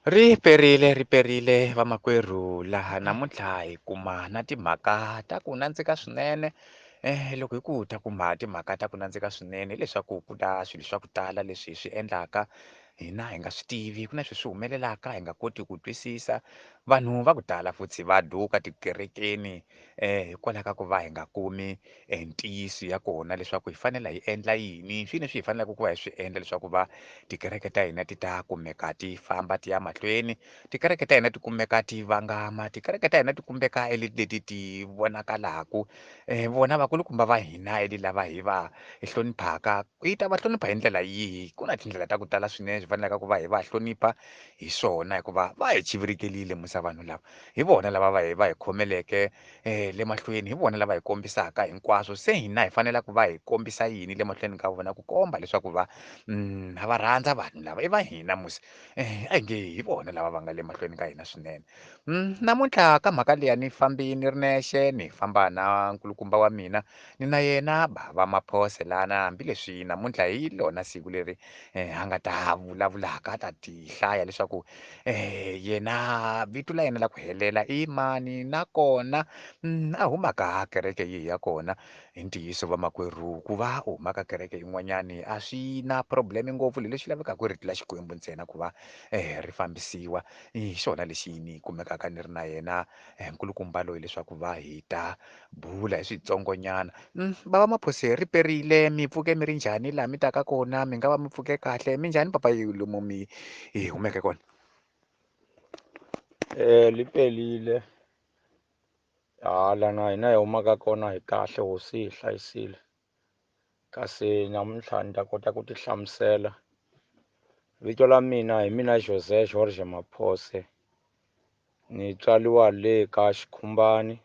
Ri perile ri perile vamakwerhu laha namuntlha hi kuma na timhaka ta ku nandzika swinene loko hi ku ta kuma timhaka ta ku nandzika swinene hileswaku ku ta swilo swa ku tala leswi hi swi endlaka hina hi nga swi tivi ku na swilo swi humelelaka hi nga koti ku twisisa vanhu va ku tala futhi va duka tikerekeni hikwalaho ka ku va hi nga kumi ntiyiso ya kona leswaku hi fanele hi endla yini swi leswi hi faneleke ku va hi swi endla leswaku va tikereke ta hina ti ta kumeka ti famba ti ya mahlweni tikereke ta hina ti kumeka ti vangama tikereke ta hina ti kumeka leti ti vonakalaku vona vakulukumba va hina eli lava hi va hi hloniphaka hi ta va hlonipha hi ndlela yihi ku na tindlela ta ku tala swinene swi faneleke ku va hi va hlonipha hi swona hikuva va hi chivirikelile musa vanhu lava hi vona lava va hi khomeleke le mahlweni hi vona lava hi kombisaka hinkwaswo se hina hi fanele ku va hi kombisa yini le mahlweni ka vona ku komba leswaku va ha va rhandza vanhu lava i va hina musi a hi nge hi vona lava va nga le mahlweni ka hina swinene. Namuntlha ka mhaka liya ni fambi ni ri nexe ni famba na nkulukumba wa mina ni na yena bava Maphose lana hambileswi namuntlha hi lona siku leri a nga ta vulavulaka a ta ti hlaya leswaku yena vito la yena la ku helela i mani nakona a huma ka kereke yihi ya kona. Hi ntiyiso vamakwerhu ku va u huma ka kereke yin'wanyani a swi na problem ngopfu lexi lavekaka i rito la Xikwembu ntsena ku va ri fambisiwa hi xona lexi ni kumekaka ni ri na yena nkulukumba loyi leswaku va hi ta bula hi switsongonyana. Bava Maphose ri perile mi pfuke mi ri njhani laha mi taka kona mi nga va mi pfuke kahle minjhani papa lomu mi hi humeke kona? Li pelile hala na hina hi humaka kona hi kahle hosi hi hlayisile kasi namuntlha ni ta kota ku ti hlamusela vito la mina hi mina Jose George Maphose ni tswaliwa le ka Xikhumbani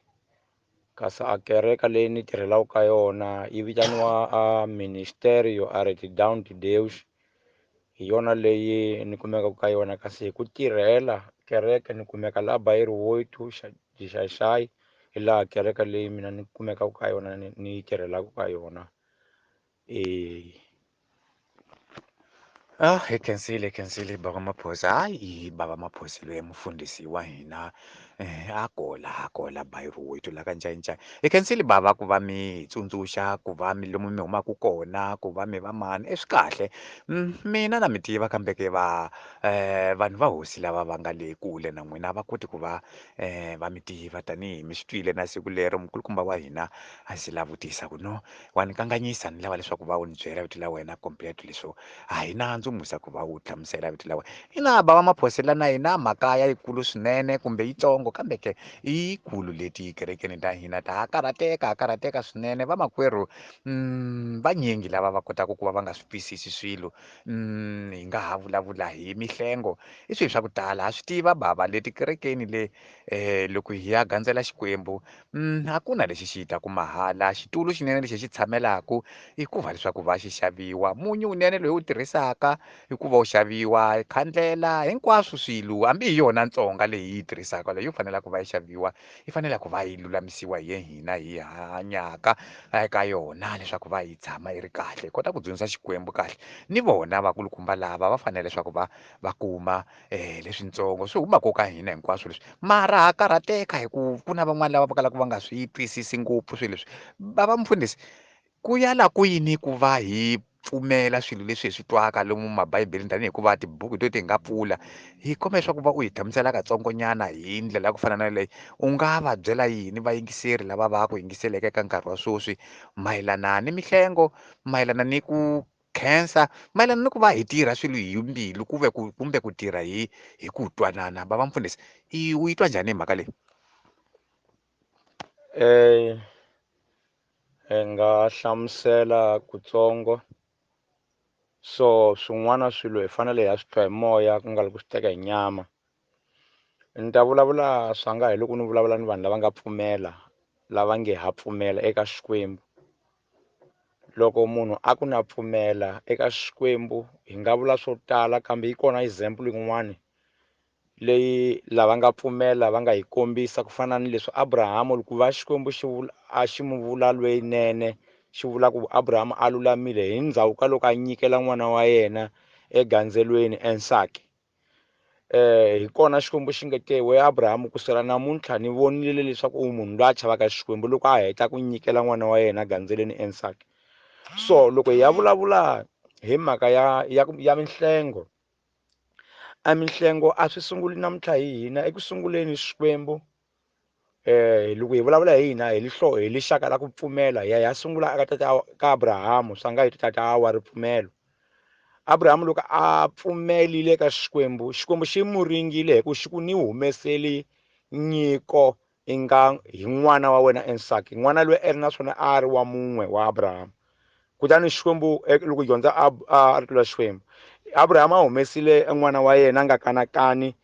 kasi a kereka leyi ni tirhelaka ka yona yi vitaniwa a Ministerio Aretidão de Deus hi yona leyi ni kumekaka ka yona kasi hi ku tirhela kereke ni kumeka la Bairro Oito Xaxai hi laha kereke leyi mina ni kumekaka ka yona ni tirhelaka ka yona Ah, hi khensile hi khensile bava Maphose hayi bava Maphose loyi mufundhisi wa hina a kola a kola Bairro Oito la ka Ncayincaya hi khensile bava ku va mi hi tsundzuxa ku va mi lomu mi humaka kona ku va mi va mani i swi kahle mina na mi tiva kambe ke va vanhu va hosi lava va nga le kule na n'wina a va koti ku va va mi tiva tanihi mi swi twile na siku lero mukulukumba wa hina a ndzi la vutisa ku no wa ni kanganyisa ni lava leswaku va u ni byela vito la wena complete leswo a hi nandzu musa ku va u hlamusela vito la wena ina bava Maphose la na hina mhaka ya yikulu swinene kumbe yitsongo kambe ke i yikulu leti kerekeni ta hina ta ha karhateka ha karhateka swinene vamakwerhu vanyingi lava va kotaka ku va va nga swi twisisi swilo hi nga ha vulavula hi mihlengo i swilo swa ku tala ha swi tiva bava leti kerekeni le loko hi ya gandzela Xikwembu a ku na lexi xi taku mahala xitulu xinene lexi hi xi tshamelaku i ku va leswaku va xi xaviwa munyu wunene loyi wu tirhisaka i ku va wu xaviwa khandlela hinkwaswo swilo hambi hi yona ntsonga leyi hi yi tirhisaka leyi yo fanela ku va yi xaviwa yi fanele ku va yi lulamisiwa hi hina hi hanyaka eka yona leswaku va yi tshama yi ri kahle hi kota ku dzunisa Xikwembu kahle ni vona vakulukumba lava va fanele leswaku va va kuma leswitsongo swi humaka ka hina hinkwaswo leswi mara ha karhateka hi ku ku na van'wani lava va kalaka va nga swi twisisi ngopfu swilo leswi bava mufundhisi ku ya la ku yini ku va hi pfumela swilo leswi hi swi twaka lomu mabibeleni tanihi hikuva tibuku to ti hi nga pfula hi kombela leswaku va u hi hlamusela katsongonyana hi ndlela ya ku fana na leyi u nga va byela yini vayingiseri lava va ku yingiseleke eka nkarhi wa sweswi mayelana ni mihlengo mayelana ni ku khensa mayelana ni ku va hi tirha swilo hi mbilu ku ve ku kumbe ku tirha hi hi ku twanana bava mufundhisi i u yi twa njhani hi mhaka leyi? Hi nga hlamusela kutsongo so swin'wana swilo hi fanele hi ya swi twa hi moya ku nga ri ku swi teka hi nyama ni ta vulavula swa nga hi loko ni vulavula ni vanhu lava nga pfumela lava nge ha pfumela eka Xikwembu loko munhu a ku na pfumela eka Xikwembu hi nga vula swo tala kambe yi kona example yin'wani leyi lava nga pfumela va nga yi kombisa ku fana ni leswi Abrahamu loko va Xikwembu xi vula a xi mu vula lweyinene xi vula ku Abrahamu a lulamile hi ndzhaku ka loko a nyikela n'wana wa yena egandzelweni Isaka. Hi kona Xikwembu xi nge te we Abrahamu ku sukela namuntlha ni vonile leswaku u munhu loyi a chavaka Xikwembu loko a heta ku nyikela n'wana wa yena gandzeleni Isaka. So loko hi ya vulavula hi mhaka ya mihlengo, a mihlengo a swi sunguli namuntlha hi hina. Eku sunguleni Xikwembu loko hi vulavula hi hina hi hi lixaka la ku pfumela, hi ya hi ya sungula eka tata ka Abrahamu, swa nga hi tata wa ripfumelo. Abrahamu loko a pfumelile ka Xikwembu, Xikwembu xi mu ringile hi ku xi ku ni humeseli nyiko i nga hi n'wana wa wena Isaka, n'wana loyi a ri na swona a ri wa mun'we wa Abrahamu. Kutani Xikwembu loko hi dyondza a rito la Xikwembu, Abrahamu a humesile n'wana wa yena a nga kanakani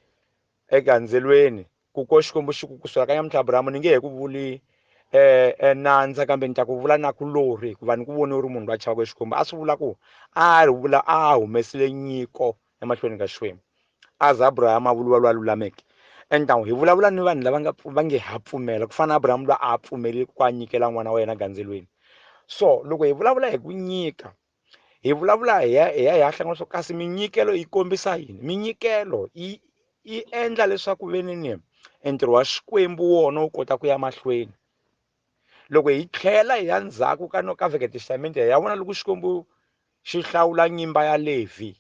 egandzelweni, ku ko Xikwembu xi ku kusuka ka nyamuntlha Abrahamu ni nge he ku vuli nandza, kambe ni ta ku vula na kulorhi, hikuva ni ku vone u ri munhu loyi a chavaka Xikwembu. A swi vula ku a ri vula a humesile nyiko emahlweni ka Xikwembu, aze Abrahamu a vuriwa loyi a lulameke. And hi vulavula ni vanhu lava nga va nge ha pfumela, ku fana na Abrahamu loyi a pfumelile ku a nyikela n'wana wa yena gandzelweni. So loko hi vulavula hi ku nyika, hi vulavula hi ya hi ya hi ya hlangana swo, kasi minyikelo yi kombisa yini? Minyikelo yi endla leswaku ve ni ni ntirho wa Xikwembu wona wu kota ku ya mahlweni. Loko hi tlhela hi ya ndzhaku ka no ka Vheke Testamente, hi ya vona loko Xikwembu xi hlawula nyimba ya Levhi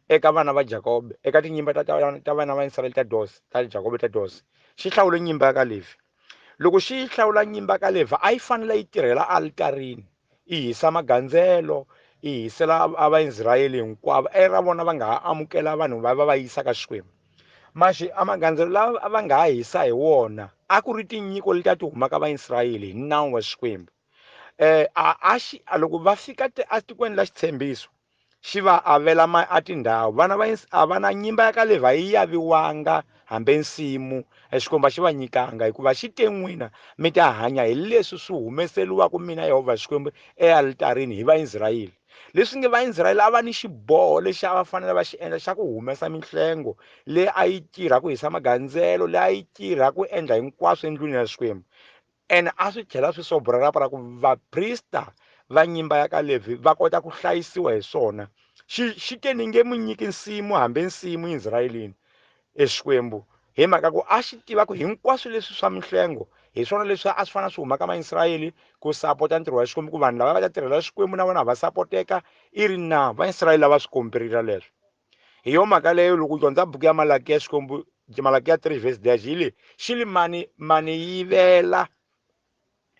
eka vana va Jakobe, eka tinyimba ta vana va Israyele ta dos, ta Jakobe ta dos, xi hlawule nyimba ya ka Levhi. Loko xi hlawula nyimba ka Levhi, a yi fanele yi tirhela alitarini, yi hisa magandzelo, yi hisela a Vaisrayele hinkwavo, era vona va nga ha amukela vanhu va va va yisa ka Xikwembu. Maxi a magandzelo lawa a va nga ha hisa hi wona a ku ri tinyiko leti a ti humaka Vaisrayele hi nawu wa Xikwembu. A xi a loko va fika etikweni la xitshembiso, xi va avela ma a tindhawu. Vana va a va na nyimba ya ka Levhi a yi yaviwanga hambi nsimu, Xikwembu a xi va nyikanga, hikuva xi te n'wina mi ta hanya hi leswi swi humeseriwaka mina Yehovha Xikwembu ealitarini hi Vaisrayele. Leswi nge Vaisrayele a va ni xiboho lexi a va fanele va xi endla xa ku humesa mihlengo leyi a yi tirha ku hisa magandzelo, leyi a yi tirha ku endla hinkwaswo endlwini ya Xikwembu. Ene a swi tlhela swi sobra rapa ra ku vaprista va nyimba ya ka Levhi va kota ku hlayisiwa hi swona. Xi te ni nge mu nyiki nsimu hambi nsimu Israyelini eXikwembu, hi mhaka ku a xi tiva ku hinkwaswo leswi swa mihlengo hi swona leswi a swi fanele swi huma ka Vaisrayele ku sapota ntirho wa Xikwembu, ku vanhu lava va ta tirhela Xikwembu na vona va sapoteka, i ri na Vaisrayele va swi komberile leswo. Hi yo mhaka leyo loko u dyondza buku ya Malaki ya Xikwembu, Malaki ya 3 verse dash, yi le xi li mani mani yivela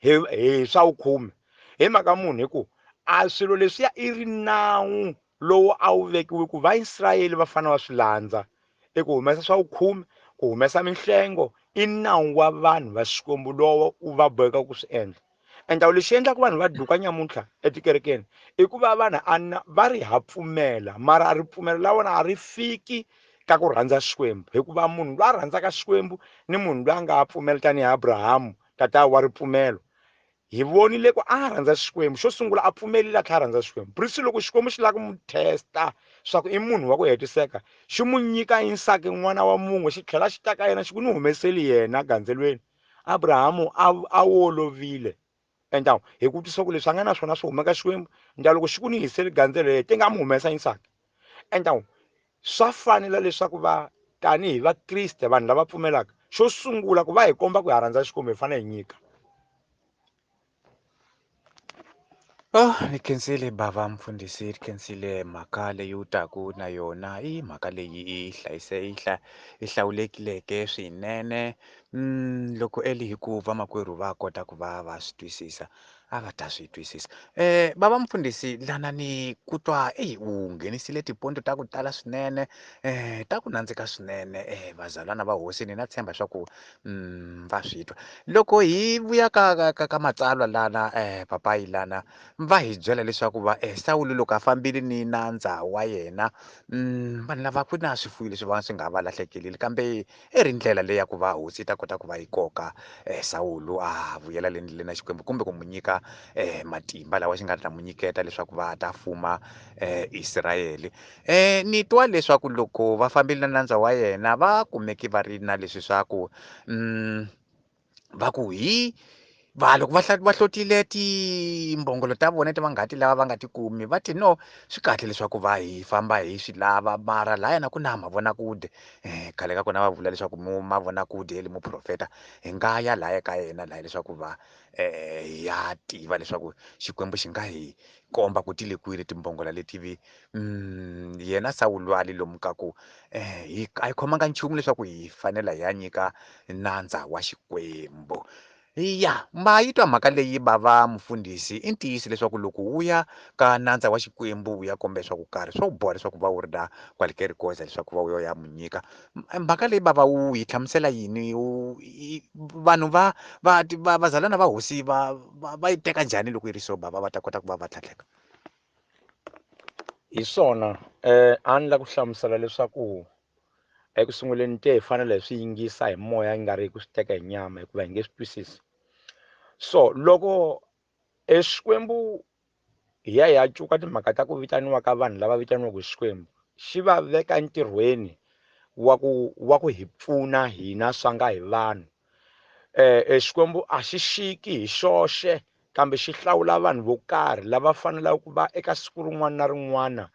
hi swa vukhume, hi mhaka munhu, hi ku a swilo leswiya i ri nawu lowu a wu vekiwe ku Vaisrayele va fanele va swi landza. I ku humesa swa vukhume, ku humesa mihlengo, i nawu wa vanhu va Xikwembu lowo u va boheka ku swi endla. Endla lexi endlaka vanhu va duka nyamuntlha etikerekeni i ku va vanhu ana va ri ha pfumela, mara ripfumelo la vona a ri fiki ka ku rhandza Xikwembu, hikuva munhu loyi a rhandzaka Xikwembu ni munhu loyi a nga ha pfumela tanihi Abrahamu tata wa ripfumelo, hi vonile ku a rhandza Xikwembu. Xo sungula a pfumelile a tlhela a rhandza Xikwembu. Prisi loko Xikwembu xi lava ku n'wi testa swa ku i munhu wa ku hetiseka, xi n'wi nyika Isaka n'wana wa mun'we, xi tlhela xi ta ka yena xi ku ni humeseli yena gandzelweni. Abrahamu a wolovile endla hi ku twisisa ku leswi a nga na swona swi huma ka Xikwembu, ndza loko xi ku ni hiseli gandzelo yena ti nga mu humesa Isaka. Endla swa fanela leswaku va tanihi Vakriste, vanhu lava pfumelaka, xo sungula ku va hi komba ku ha rhandza Xikwembu, hi fanele hi nyika. Oh, ni khensile bava mfundhisi, ni khensile mhaka leyi u taku na yona, i mhaka leyi yi hlayise yi yi hlawulekileke swinene. Loko eli hi ku vamakwerhu va kota ku va va swi twisisa, a va ta swi twisisa. Bava mfundhisi, lana ni ku twa eyi u nghenisile tiponto ta ku tala swinene, ta ku nandzika swinene. Vazalwana va hosi ni na tshemba swa ku va swi twa. Loko hi vuya ka matsalwa lana, papayi lana va hi byela leswaku va Sawulo loko a fambile ni nandza wa yena, vanhu lava ku na swifuwo leswi va swi nga va lahlekelile, kambe i ri ndlela leyi ya ku va hosi yi ta kota ku va yi koka Sawulo a vuyela le ndleleni ya Xikwembu, kumbe ku n'wi nyika matimba lawa xi nga ta n'wi nyiketa leswaku va ta fuma Israyele. Ni twa leswaku loko va fambile na nandza wa yena va kumeke va ri na leswi swa ku va ku hi Va loko va va hlotile timbhongolo ta vona leti va nga ti lava va nga ti kumi va ti no swi kahle leswaku va hi famba hi swi lava mara lahayana ku na mavonakule khale ka kona va vula leswaku mavonakule le muprofeta hi nga ya laya ka yena laya leswaku va hi ya tiva leswaku Xikwembu xi nga hi komba ku ti le kwini timbhongolo leti vi yena Sawulo a li lomu ka ku hi a hi khomanga nchumu leswaku hi fanela hi ya nyika nandza wa Xikwembu. Ya ma yi twa mhaka leyi bava mufundhisi i ntiyiso leswaku loko wu ya ka nandza wa Xikwembu wu ya komba leswaku karhi swo boha leswaku va wu ri na kwale ka rikoza leswaku va wu ya mu nyika mhaka leyi bava wu yi hlamusela yini vanhu va va va vazalwana va hosi va va yi teka njhani loko yi ri so bava va ta kota ku va va tlhatlheka? Hi swona a ni la ku hlamusela leswaku eku sunguleni te hi fanele hi swi yingisa hi moya yi nga ri ku swi teka hi nyama hikuva hi nge swi twisisi. So loko eXikwembu hi ya hi ya cuka timhaka ta ku vitaniwa ka vanhu lava vitaniwaka hi Xikwembu xi va veka entirhweni wa ku hi pfuna hina swa nga hi vanhu. Xikwembu a xi xiki hi xoxe kambe xi hlawula vanhu vo karhi lava faneleke ku va eka siku rin'wana na rin'wana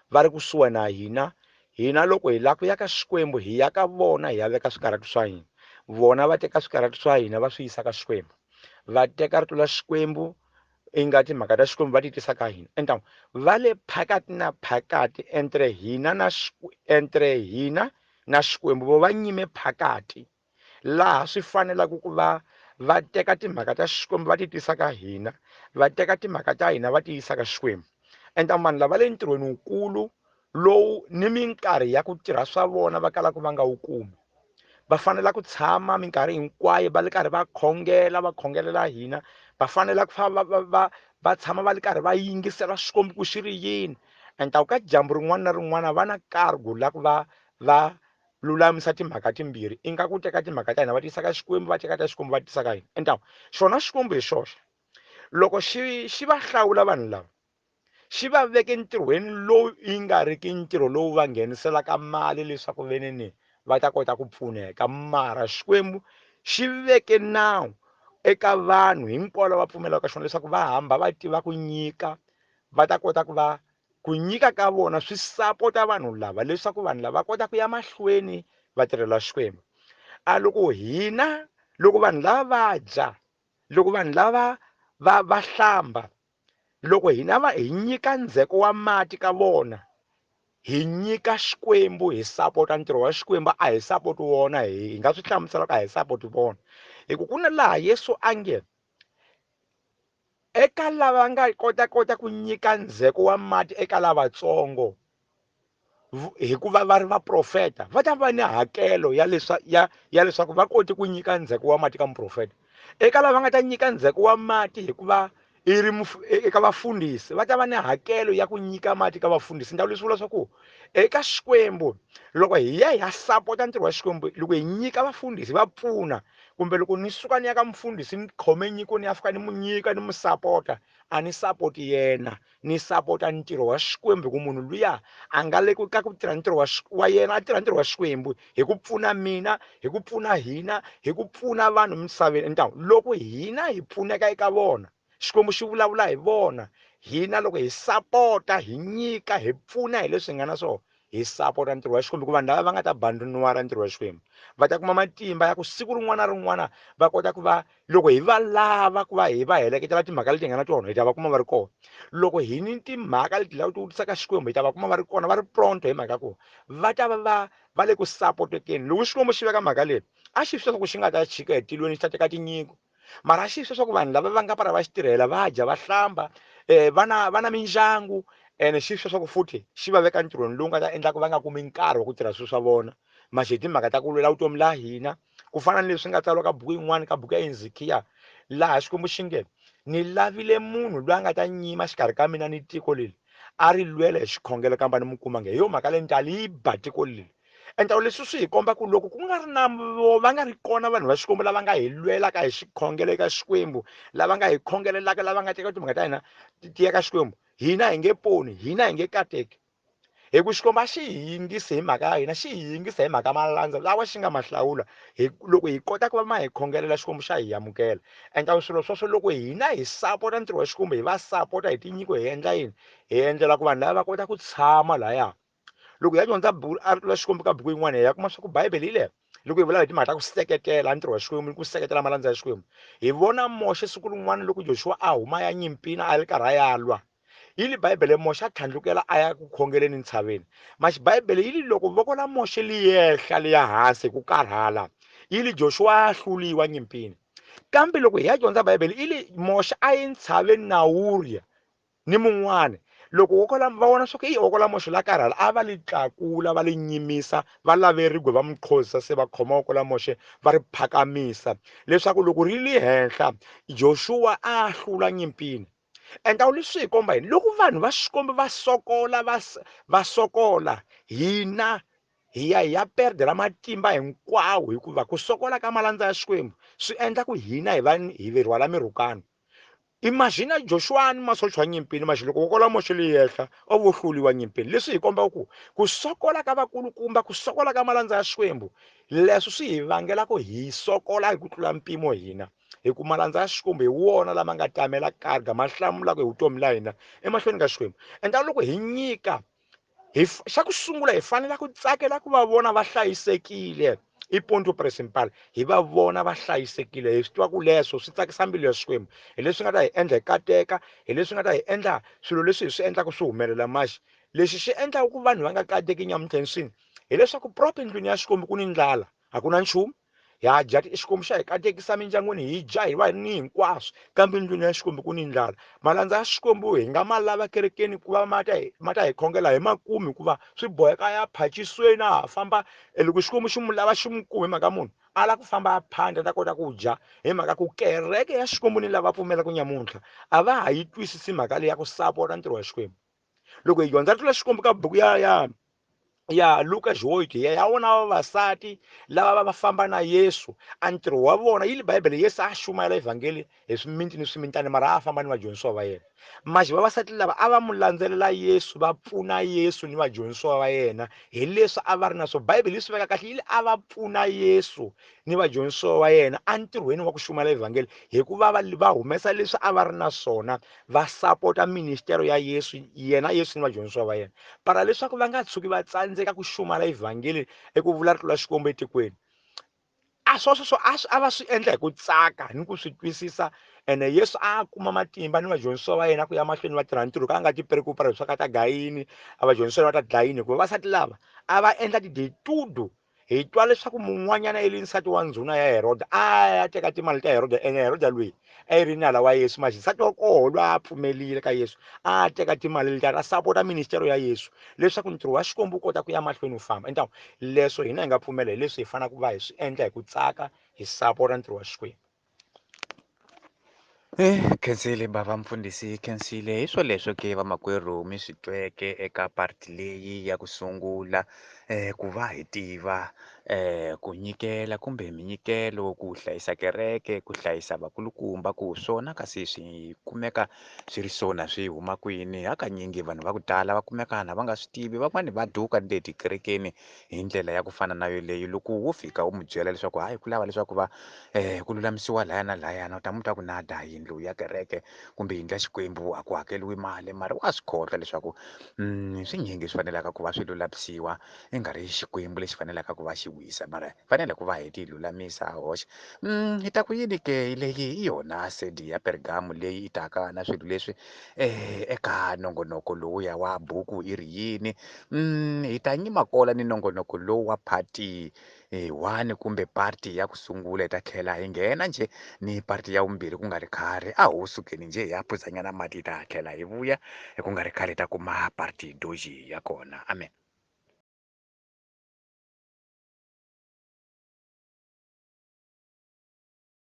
va ri kusuhi na hina. Hina loko hi lava ku ya ka Xikwembu hi ya ka vona hi ya veka swikarhati swa hina, vona va teka swikarhati swa hina va swi yisa ka Xikwembu, va teka rito la Xikwembu i nga timhaka ta Xikwembu va ti tisa ka hina. Enta va le phakati na phakati entre hina na entre hina na Xikwembu vo va nyime phakati laha swi fanelaka ku va va teka timhaka ta Xikwembu va ti tisa ka hina, va teka timhaka ta hina va ti yisa ka Xikwembu. Enta vanhu lava le ntirhweni wukulu lowu ni minkarhi ya ku tirha swa vona va kalaka va nga wu kumi, va fanela ku tshama minkarhi hinkwayo va ri karhi va khongela, va khongelela hina, va fanela ku va va va va tshama va ri karhi va yingisela Xikwembu ku xi ri yini. Enta ka dyambu rin'wana na rin'wana va na nkarhi la ku va va lulamisa timhaka timbirhi, i nga ku teka timhaka ta hina va tisa ka Xikwembu, va teka ta Xikwembu va tisa ka hina. Enta xona Xikwembu hi xoxe loko xi xi va hlawula vanhu lava xi va veke ntirhweni lowu yi nga ri ki ntirho lowu va ngheniselaka mali leswaku veneni va ta kota ku pfuneka, mara Xikwembu xi veke nawu eka vanhu hinkwavo lava pfumelaka xona leswaku va hamba va tiva ku nyika, va ta kota ku va ku nyika ka vona swi sapota vanhu lava leswaku vanhu lava va kota ku ya mahlweni va tirhela Xikwembu. A loko hina loko vanhu lava va dya, loko vanhu lava va va hlamba, loko hina va hi nyika ndzheko wa mati ka vona, hi nyika Xikwembu, hi sapota ntirho wa Xikwembu, a hi sapoti wona, hi nga swi hlamusela ku a hi sapoti vona. Hi ku ku na laha Yesu a nge eka lava nga kota kota ku nyika ndzheko wa mati eka lavatsongo hikuva va ri vaprofeta va ta va ni hakelo ya leswa ya ya leswaku va koti ku nyika ndzheko wa mati ka muprofeta. Eka lava nga ta nyika ndzheko wa mati hikuva i ri eka vafundhisi va ta va ni hakelo ya ku nyika mati ka vafundhisi. Ndhawu leswi vula swa ku eka Xikwembu loko hi ya hi ya sapota ntirho wa Xikwembu, loko hi nyika vafundhisi va pfuna, kumbe loko ni suka ni ya ka mufundhisi ni khome nyiko ni ya fika ni mu nyika ni mu sapota, a ni sapoti yena, ni sapota ntirho wa Xikwembu. Hi ku munhu luya a nga le ku ka ku tirha ntirho wa wa yena, a tirha ntirho wa Xikwembu hi ku pfuna mina, hi ku pfuna hina, hi ku pfuna vanhu misaveni. Ntawu loko hina hi pfuneka eka vona, Xikwembu xi vulavula hi vona, hina loko hi sapota, hi nyika, hi pfuna hi leswi hi nga na swona, hi sapota ntirho wa Xikwembu. Hikuva vanhu lava va nga ta bandunwara ntirho wa Xikwembu va ta kuma matimba ya ku siku rin'wana na rin'wana va kota ku va loko hi va lava ku va hi va heleketela timhaka leti hi nga na tona, hi ta va kuma va ri kona. Loko hi ni timhaka leti lava ti vutisaka Xikwembu, hi ta va kuma va ri kona, va ri pronto, hi mhaka ku va ta va va va le ku sapotekeni. Loko Xikwembu xi veka mhaka leyi, a xi swi leswaku xi nga ta chika etilweni xi ta teka tinyiko, mara a xi swi leswaku vanhu lava va nga para va xi tirhela va dya, va hlamba, va na mindyangu, ene xi swi leswaku futhi xi va veka ntirhweni lowu nga ta endla ku va nga kumi nkarhi wa ku tirha swilo swa vona. Manje hi timhaka ta ku lwela vutomi la hina, ku fana ni leswi nga tsariwa ka buku yin'wana, ka buku ya Ezekiel, laha Xikwembu xi nge ni lavile munhu loyi a nga ta nyima xikarhi ka mina ni tiko leri, a ri lwela hi xikhongelo kambe a ni mu kumanga. Hi yo mhaka leyi ni ta li ba tiko leri. Enta leswi swi hi komba ku loko ku nga ri na va nga ri kona vanhu va Xikwembu lava nga hi lwelaka hi xikhongelo eka Xikwembu, lava nga hi khongelelaka, lava nga teka timhaka ta hina ti ya ka Xikwembu, hina hi nge poni, hina hi nge kateki. Hi ku Xikwembu a xi hi yingisi hi mhaka ya hina, xi hi yingisa hi mhaka malandza lawa xi nga ma hlawula. Hi loko hi kota ku va ma hi khongelela, Xikwembu xa hi amukela. Endla swilo sweswo loko hina hi sapota ntirho wa Xikwembu, hi va sapota hi tinyiko, hi endla yini? Hi endlela ku vanhu lava va kota ku tshama laya. Loko hi ya dyondza rito ra Xikwembu ka buku yin'wana, hi ya kuma swa ku Bibele yi le loko yi vulavula hi timhaka ta ku seketela ntirho wa Xikwembu ni ku seketela malandza ya Xikwembu. Hi vona Moxe siku rin'wana loko Joshua a huma ya nyimpini a ri karhi a ya lwa. Yi li Bibele Moxe a tlhandlukela a ya ku khongeleni ntshaveni. Maxi Bibele yi li loko voko la Moxe li yehla li ya hansi hi ku karhala, yi li Joshua a hluliwa nyimpini. Kambe loko hi ya dyondza Bibele yi li Moxe a ye ntshaveni na Uria ni mun'wana. Loko voko la va vona swa ku voko la Moxe la karhala, a va li tlakula va li nyimisa, va lave ribye va mu qhozisa, se va khoma voko la Moxe va ri phakamisa leswaku loko ri li henhla Joshua a hlula nyimpini. Endla leswi hi komba yini? Loko vanhu va Xikwembu va sokola va va sokola, hina hi ya hi ya perdela matimba hinkwawo, hikuva ku sokola ka malandza ya Xikwembu swi endla ku hina hi va hi rhwala mirhukano. Imagine Joshua ni masocha ya nyimpini, maxi loko voko la Moxe li yehla o vo hluliwa nyimpini. Leswi hi komba ku ku sokola ka vakulukumba, ku sokola ka malandza ya Xikwembu, leswo swi hi vangela ku hi sokola hi ku tlula mpimo hina. Hi ku malandza ya Xikwembu hi wona lama nga tamela karga ma hlamulaka hi vutomi la hina emahlweni ka Xikwembu. Endla loko hi nyika, hi xa ku sungula hi fanele ku tsakela ku va vona va hlayisekile. I ponto principal, hi va vona va hlayisekile, hi swi tiva ku leswo swi tsakisa mbilu ya Xikwembu. Hi leswi nga ta hi endla hi kateka, hi leswi nga ta hi endla swilo leswi hi swi endlaka swi humelela. Maxi lexi xi endlaka ku vanhu va nga kateki nyamuntlha enswini hileswaku proper endlwini ya Xikwembu ku ni ndlala, a ku na nchumu. Ha dya, Xikwembu xa hi katekisa mindyangwini, hi dya hi va ni hinkwaswo, kambe endlwini ya Xikwembu ku ni ndlala. Malandza ya Xikwembu hi nga ma lava kerekeni ku va ma ta hi ma ta hi khongela hi makumu, hikuva swi boheka ya phacisweni a ha famba. Loko Xikwembu xi n'wi lava xi n'wi kumi hi mhaka munhu a lava ku famba a phanda ta kota ku dya, hi mhaka ku kereke ya Xikwembu ni lava pfumelaka nyamuntlha a va ha yi twisisi mhaka leyi ya ku sapota ntirho wa Xikwembu. Loko hi dyondza rito la Xikwembu ka buku ya ya ya Luka Joyce, ya vona vavasati lava va famba na Yesu, a ntirho wa vona yi li Bibele Yesu a xumayela evhangeli hi swiminti ni swimitani, mara a famba ni vadyondzisiwa va yena. Maxi vavasati lava a va mu landzelela Yesu, va pfuna Yesu ni vadyondzisiwa va yena hi leswi a va ri na swona. Bibele yi swi veka kahle, yi li a va pfuna Yesu ni vadyondzisiwa va yena entirhweni wa ku xumayela evhangeli, hikuva va va humesa leswi a va ri na swona, va sapota ministero ya Yesu, yena Yesu ni vadyondzisiwa va yena, para leswaku va nga tshuki va tsandzeka ku xumayela evhangeli eku vula rito la Xikwembu etikweni. A sweswo swo a va swi endla hi ku tsaka ni ku swi twisisa. Ene Yesu a kuma matimba ni vadyondzisiwa va yena ku ya mahlweni va tirha ntirho, ka a nga ti preocupa leswaku a ta gayini, a vadyondzisiwa va ta dlayini, hikuva vavasati lava a va endla tidetudo. Hi twa leswaku mun'wanyana i li nsati wa ndzhuna ya Heroda a ya teka timali ta Heroda, ene Heroda loyi a yi ri nala wa Yesu. Maxi nsati wa koho loyi a pfumelile ka Yesu a teka timali leti a sapota ministero ya Yesu leswaku ntirho wa Xikwembu wu kota ku ya mahlweni wu famba. Entawu leswo hina hi nga pfumela hi leswi hi faneleke ku va hi swi endla hi ku tsaka, hi sapota ntirho wa Xikwembu. Khensile bava mfundhisi, khensile. Hi swoleswo ke vamakwerhu mi swi tweke eka part leyi ya ku sungula, ku va hi tiva ku nyikela kumbe minyikelo ku hlayisa kereke, ku hlayisa vakulukumba, ku swona kasi swi kumeka swi ri swona swi huma kwini. Hakanyingi vanhu va ku tala va kumeka na va nga swi tivi, van'wani va duka ni le tikerekeni hi ndlela ya ku fana na yoleyo. Loko wo fika u mu byela leswaku hayi ku lava leswaku va ku lulamisiwa laya na layana, u ta mu twa ku nada yindlu ya kereke kumbe yindlu ya Xikwembu a ku hakeriwi mali, mara wa swi kholwa leswaku swinyingi swi fanelaka ku va swi lulamisiwa, i nga ri Xikwembu lexi fanelaka ku va xi wisa, mara fanele ku va hi ti lulamisa hoxa. Hi ta ku yini ke, leyi hi yona sedi ya Pergamo leyi i taka na swilo leswi eka nongonoko lowuya wa buku i ri yini. Hi ta nyima kola ni nongonoko lowu wa party 1 kumbe party ya ku sungula, hi ta tlhela hi nghena nje ni party ya vumbirhi ku nga ri khale. A ho sukeni nje hi ya phuzanyana mati, hi ta tlhela hi vuya ku nga ri khale, hi ta kuma party doji ya kona. Amen.